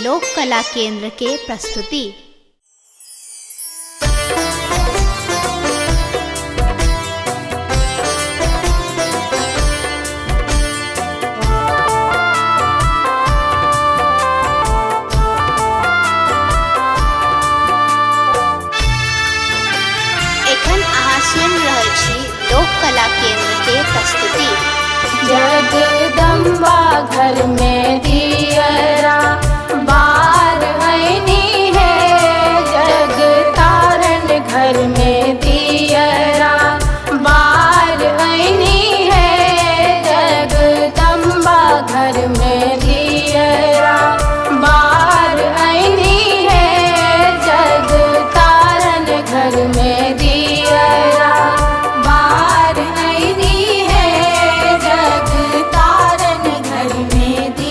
लोक कला केंद्र के प्रस्तुति। एखन अहाँ सुन रहल छी लोक कला केंद्र के प्रस्तुति। जगदम्बा घर में दियरा बार ऐनी है, जगतारण घर में दियरा बार ऐनी है, जगदम्बा घर में दियरा बार ऐनी है, जगतारण घर में दियरा बार ऐनी है, जगतारण घर में दियरा।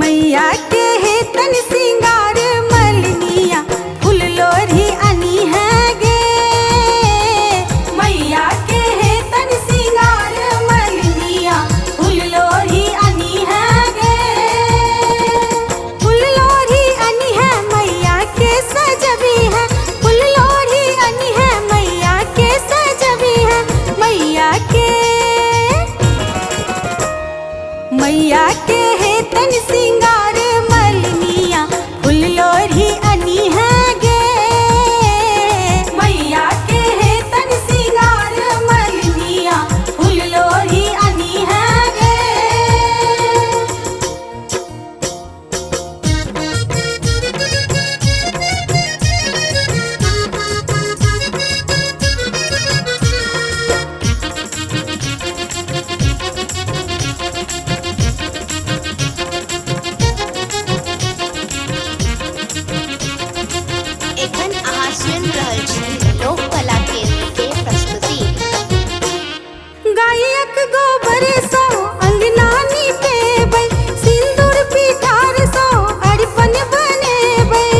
मैया के हे तन सिंगार मलनिया फूल लोरी अनी है गे। मैया के हे तन सिंगार मलनिया फूल लोरी अनी है गे। फूल लोरी अनी है मैया के सजबी है। फूल लोरी अनी है मैया के सजबी है। मैया के मैया के हे तन सिंगार मलनिया फूल लोरी अनी है गे। मैया के हे तन सिंगार मलनिया फूल लोरी अनी है गे। एखन अहाँ सुनि रहल छी लोक कला केंद्र के प्रस्तुति। गायक गोबर सो अंगना निपेबै, सिंदूर पिठार सो अरिपन बनेबै।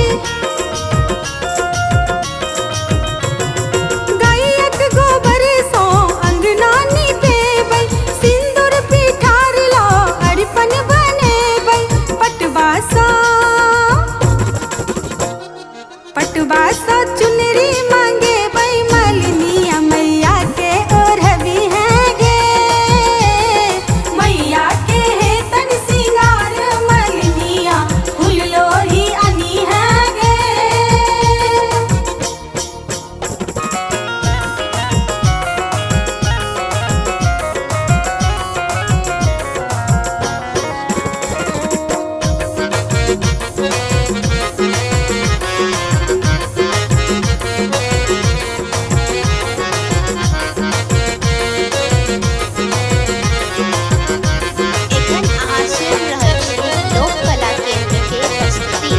गायक गोबर सो अंगना निपेबै, सिंदूर पिठार लो अरिपन बनेबै। पटवा सो पटवा सा चुनरी मांगे बै मलनिया मैया के ओढ़बी है गे। मैया के हे तन सिंगार मलनिया फूल लोरी अनी है गे। एखन अहाँ सुनि रहल छी लोक कला केंद्र के प्रस्तुति।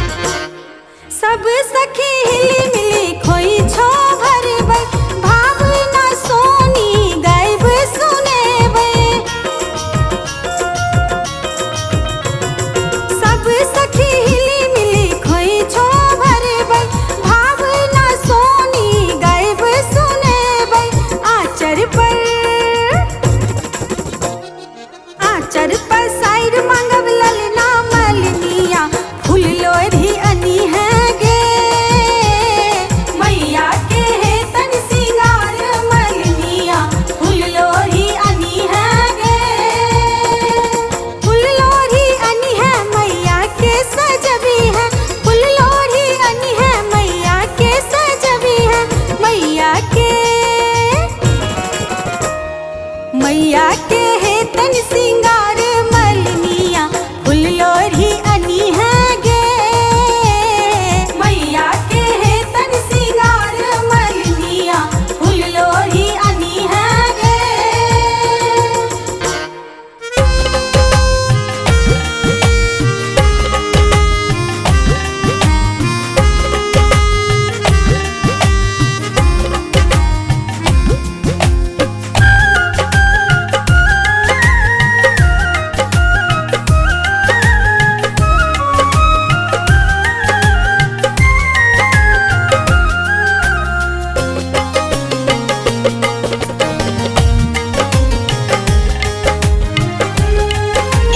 सब सखी हिली मिली खोई छो भरबै, भावना सोनी गायब सुनेबै। सब सखी हिली मिली खोई छो भरबै, भावना सोनी गायब सुनेबै। आचर पर आचर पसाइर मांगब ललना मलनिया फूल लोरी अनी है गे। मैया के हे तन सिंगार मलनिया फूल लोरी अनी है गे। फूल लोरी अनी है मैया के सजबी है। फूल लोरी अनी है मैया के सजबी है। मैया के मैया के हे तन सिंगार मलनिया फूल लोरी अनी है गे। मैया के हे तन सिंगार मलनिया फूल लोरी अनी है गे।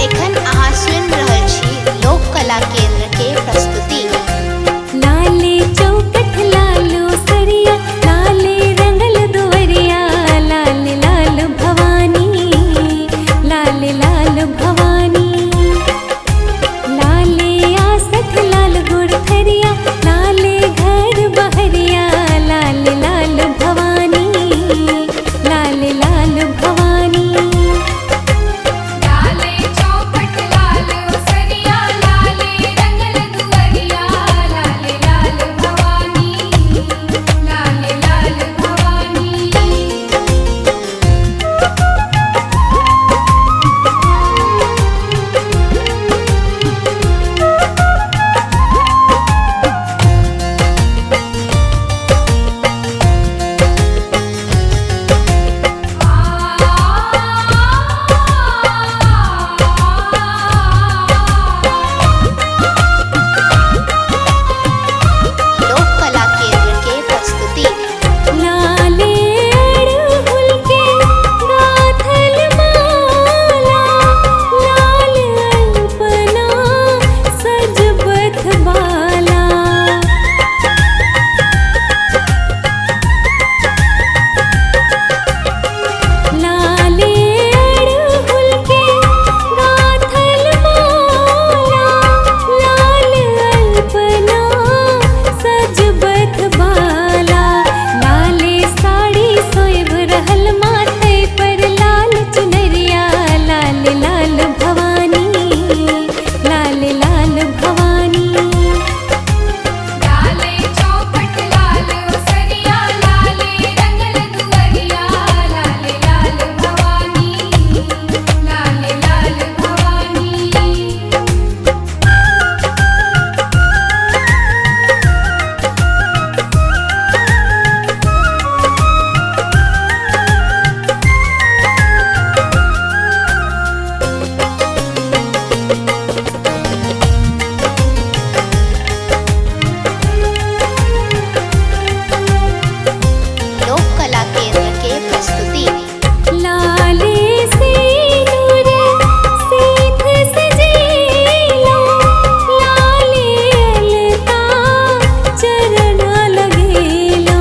एखन अहाँ सुनि रहल छी लोक कला केंद्र के प्रस्तुति। लाले चौकठ लालो सरिया, लाले रंगल दुवरिया, लाल लाल भवानी, लाल लाल भवानी। लाले आसठ लाल गुरथरिया, लाले घर बहरिया, लाल लाल भवानी, लाल लाल भवानी। लाले चौखट लाल सरिया, लाले रंगल दुवरिया, लाले लाल भवानी, लाले लाल भवानी। लाल लोक कला केंद्र के प्रस्तुति। लाले सिंदूर सीथ सजेलो, लाले अलता चरण लगेलो।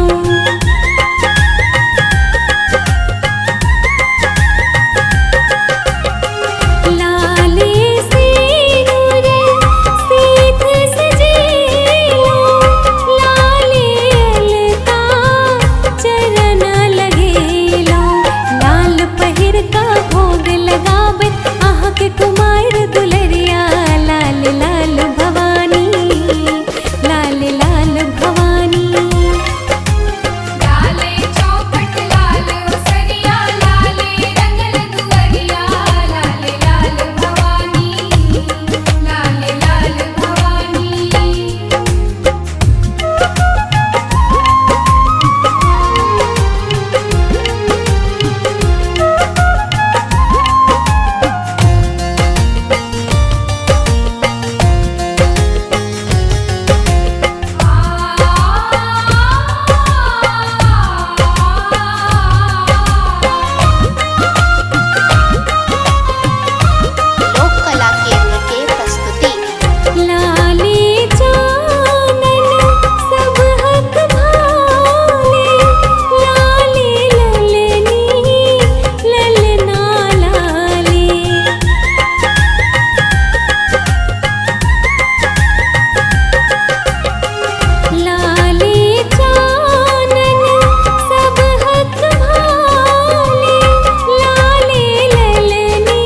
लाले सिंदूर सीथ सजेलो, लाले अलता चरण लगेलो। लाल पहिर का भोग लगाबत अहाँ के कुमार दुलरिया, लाल लाल भवानी, लाल लाल भवानी। लाले चौखट लाल ओसरिया, लाले रंगल दुअरिया, लाले लाल भवानी, लाले लाल भवानी। लोक कला केंद्र के प्रस्तुति। लाले चानन सब हक भाले, लाले ललनी ललना लाले। लाले चानन सब हक भाले, लाले ललनी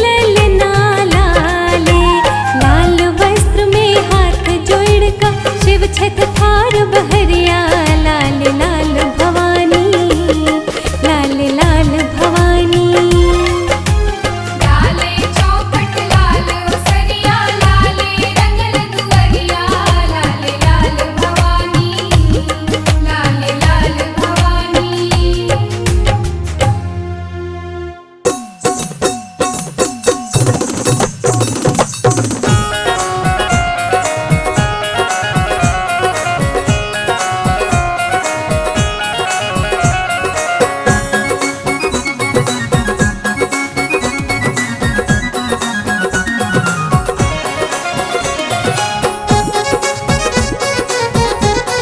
ललना लाले। लाल वस्त्र में हाथ जोड़ का शिव छठ थार बहरिया, लाल लाल भवानी, लाल लाल भवानी। लाले चौखट लाल ओसरिया, लाले रंगल दुअरिया, लाले लाल भवानी, लाले लाल भवानी।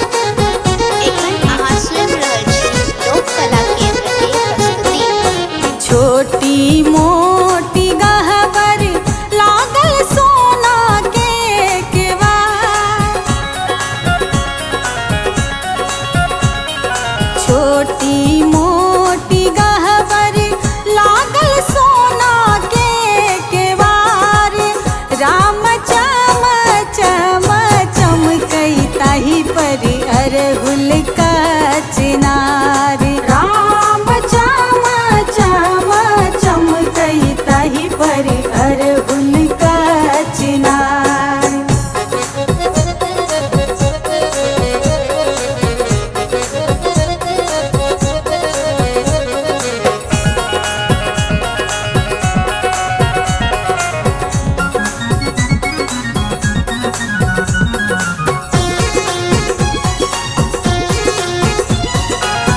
एखन अहाँ सुनि रहल छी लोक कला केंद्र के प्रस्तुति। छोटी मोटी गहबर लागल सोना के केवार, छोटी मोटी गहबर लागल सोना के केवार। राम चम चम चमकई ताही पर अरहुल का चिनार, राम चम चम चमकई ताही पर अरहुल का चिनार।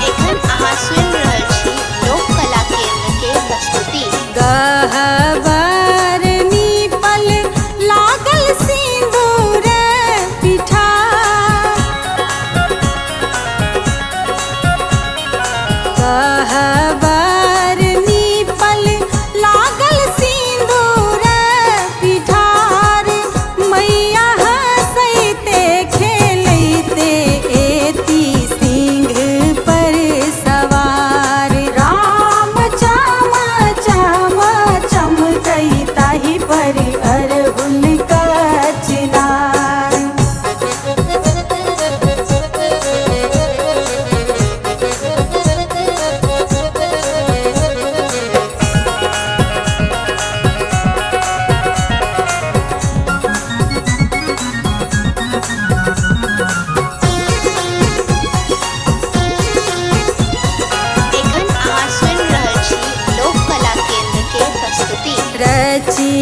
एखन अहाँ सुनि रहल छी लोक कला केंद्र के प्रस्तुति। गहबर नीपल लागल सिंदूर पिठार, गहबर नीपल लागल सिंदूर पिठार। मैया हँसैते खेलैते एती सिंह पर सवार, राम चम चम चमकई ताही पर अरहुल का चिनार। एखन अहाँ सुनि रहल छी लोक कला केंद्र के प्रस्तुति। रची